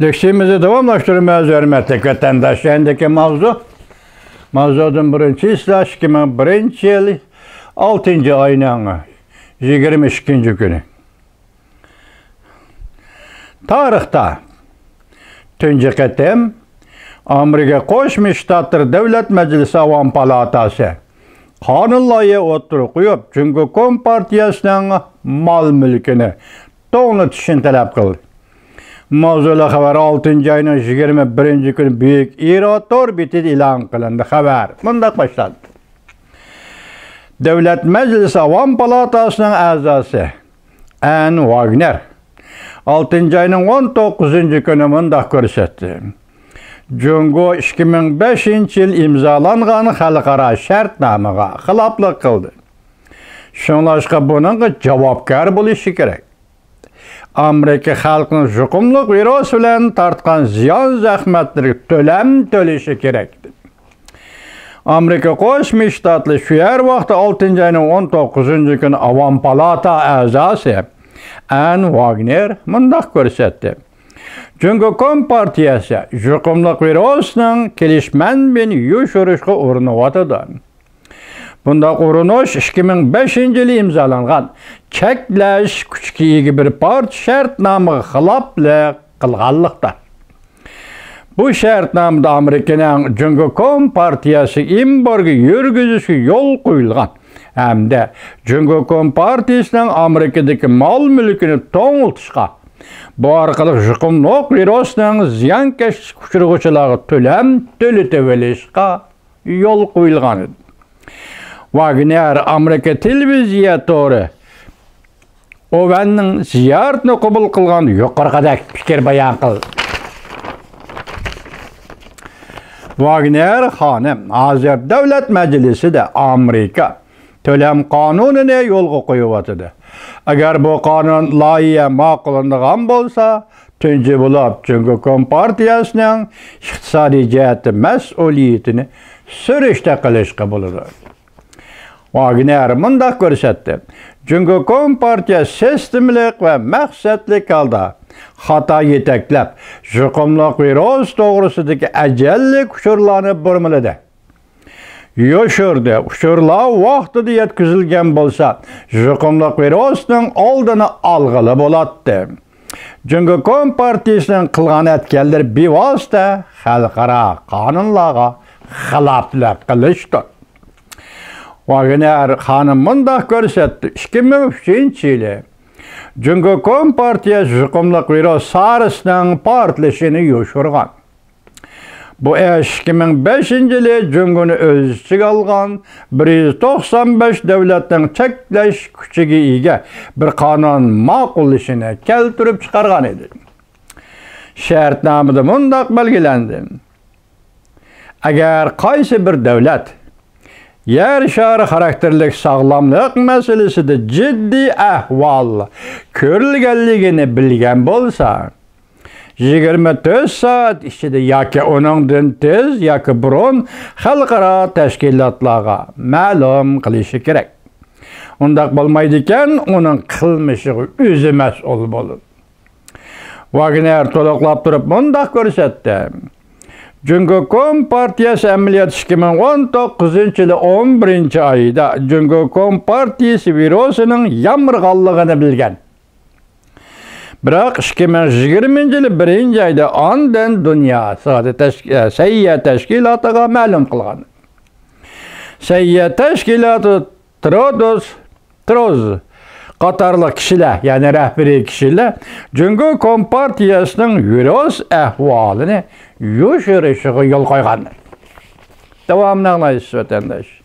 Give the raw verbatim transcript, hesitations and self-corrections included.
لېكسىيىمىزنى داۋاملاشتۇرىمىز، ھۆرمەتلىك ۋەتەنداش. ئەندىكى ماۋزۇ، ماۋزۇدىن بۇرۇن چىسلا، ئىككى مىڭ بىرىنچى يىل ئالتىنچى ئاينىڭ يىگىرمە ئىككىنچى كۈنى. تارىختا تۇنجى قېتىم ئامېرىكا قوشما شتاتلىرى دۆلەت مەجلىسى ئاۋام پالاتاسى قانۇن لايىھە ئوتتۇرىغا قويۇپ، جۇڭگو كومپارتىيەسىنىڭ مال-مۈلكىنى توڭلىتىشنى تەلەپ قىلدى. ماۋزۇلۇق خەۋەر ئالتىنچى ئاينىڭ يىگىرمە بىرىنچى كۈنى بۈيۈك ئىرا تور بېتىدە ئېلان قىلىندى. خەۋەر مۇنداق باشلاندى. دۆلەت مەجلىسى ئاۋام پالاتاسىنىڭ ئەزاسى ئەن ۋاگنېر ئالتىنچى ئاينىڭ ئون توققۇزىنچى كۈنى مۇنداق كۆرسەتتى: جۇڭگو ئىككى مىڭ بەشىنچى يىل ئىمزالانغان خەلقئارا شەرتنامىغا خىلاپلىق قىلدى. شۇڭلاشقا بۇنىڭغا جاۋابكار بولۇشى كېرەك. ئامېرىكا خەلقىنىڭ يۇقۇملۇق ۋىرۇس بىلەن تارتقان زىيان-زەخمەتلىرىگە تۆلەم تۆلىشى كېرەك. ئامېرىكا قوشما شتاتلىرى شۇ ۋاقىتتا ئالتىنچى ئاينىڭ ئون توققۇزىنچى كۈنى ئاۋام پالاتا ئەزاسى ئەن ۋاگنېر مۇنداق كۆرسەتتى: جۇڭگو كومپارتىيەسى يۇقۇملۇق ۋىرۇسنىڭ كېلىش مەنبىنى يوشۇرۇشقا ئۇرۇنۇۋاتىدۇ. بۇنداق ئۇرۇنۇش ئىككى مىڭ بەشىنچى يىلى ئىمزالانغان چەكلەش كۈچىگە ئىگە بىر پارچە شەرتنامىغا خىلاپلىق قىلغانلىقتا. بۇ شەرتنامىدە ئامېرىكىنىڭ جۇڭگو كومپارتىيەسى ئېمبارگو يۈرگۈزۈشىگە يول قويۇلغان ھەمدە جۇڭگو كومپارتىيەسىنىڭ ئامېرىكىدىكى مال-مۈلكىنى توڭلىتىشقا، بۇ ئارقىلىق يۇقۇملۇق ۋىرۇسنىڭ زىيانكەشلىككە ئۇچرىغۇچىلارغا تۆلەم تۆلىتىۋېلىشقا يول قويۇلغان ئىدى. ۋاگنېر ئامېرىكا تېلېۋىزىيە تورى ئوۋەننىڭ زىيارىتىنى قوبۇل قىلغان يۇقىرىقىدەك پىكىر بايان قىلدى. ۋاگنېر خانىم ھازىر دۆلەت مەجلىسىدە ئامېرىكا تۆلەم قانۇنىنى يولغا قويۇۋاتىدۇ. ئەگەر بۇ قانۇن لايىھە ماقۇللىنىدىغان بولسا، تۇنجى بولۇپ جۇڭگو كومپارتىيەسىنىڭ ئىقتىسادىي جەھەتتە مەسئۇلىيىتىنى سۈرۈشتە قىلىشقا بولىدۇ. ۋاگنېر مۇنداق كۆرسەتتى: جۇڭگو كومپارتىيە سىستېمىلىق ۋە مەقسەتلىك ھالدا خاتا يېتەكلەپ، يۇقۇملۇق ۋىرۇس توغرىسىدىكى ئەجەللىك ئۇچۇرلارنى بۇرمىلىدى. يوشۇردى. ئۇچۇرلار ۋاقتىدا يەتكۈزۈلگەن بولسا، يۇقۇملۇق ۋىرۇسنىڭ ئالدىنى ئالغىلى بولاتتى. جۇڭگو كومپارتىيىسىنىڭ قىلغان ئەتكەنلىرى بىۋاسىتە خەلقئارا قانۇنلارغا خىلاپلىق قىلىشتۇر. ۋاگنېر خانىم مۇنداق كۆرسەتتى: ئىككى مىڭ ئۈچىنچى يىلى جۇڭگو كومپارتىيەسى يۇقۇملۇق ۋىرۇس سارسنىڭ پارتلىشىنى يوشۇرغان. بۇ ئىش ئىككى مىڭ بەشىنچى يىلى جۇڭگونى ئۆز ئىچىگە ئالغان بىر يۈز توقسان بەش دۆلەتنىڭ چەكلەش كۈچىگە ئىگە بىر قانۇن ماقۇللىشىنى كەلتۈرۈپ چىقارغان ئىدى. شەرتنامىدە مۇنداق بەلگىلەندى: ئەگەر قايسى بىر دۆلەت يەر شارى خاراكتېرلىك ساغلاملىق مەسىلىسىدە جىددىي ئەھۋال كۆرۈلگەنلىكىنى بىلگەن بولسا، يىگىرمە تۆت سائەت ئىچىدە ياكى ئۇنىڭدىن تېز ياكى بۇرۇن خەلقئارا تەشكىلاتلارغا مەلۇم قىلىشى كېرەك. ئۇنداق بولمايدىكەن، ئۇنىڭ قىلمىشىغا ئۆزى مەسئۇل بولىدۇ. ۋاگنېر تولۇقلاپ تۇرۇپ مۇنداق كۆرسەتتى: جۇڭگو كومپارتىيەسى ئەمەلىيەتتە ئىككى مىڭ ئون توققۇزىنچى يىلى ئون بىرىنچى ئايدا جۇڭگو كومپارتىيەسى ۋىرۇسىنىڭ يامرىغانلىقىنى بىلگەن. بىراق ئىككى مىڭ يىگىرمىنچى يىلى بىرىنچى ئايدا ئاندىن دۇنيا سودا تەشك-، سەھىيە تەشكىلاتىغا مەلۇم قىلغان. سەھىيە تەشكىلاتى ترودوس، تروز قاتارلىق كىشىلەر، يەنى رەھبىرىي كىشىلەر جۇڭگو كومپارتىيەسىنىڭ ۋىرۇس ئەھۋالىنى يوشۇرۇشىغا يول قويغان. داۋامىنى ئاڭلايسىز، ۋەتەنداش.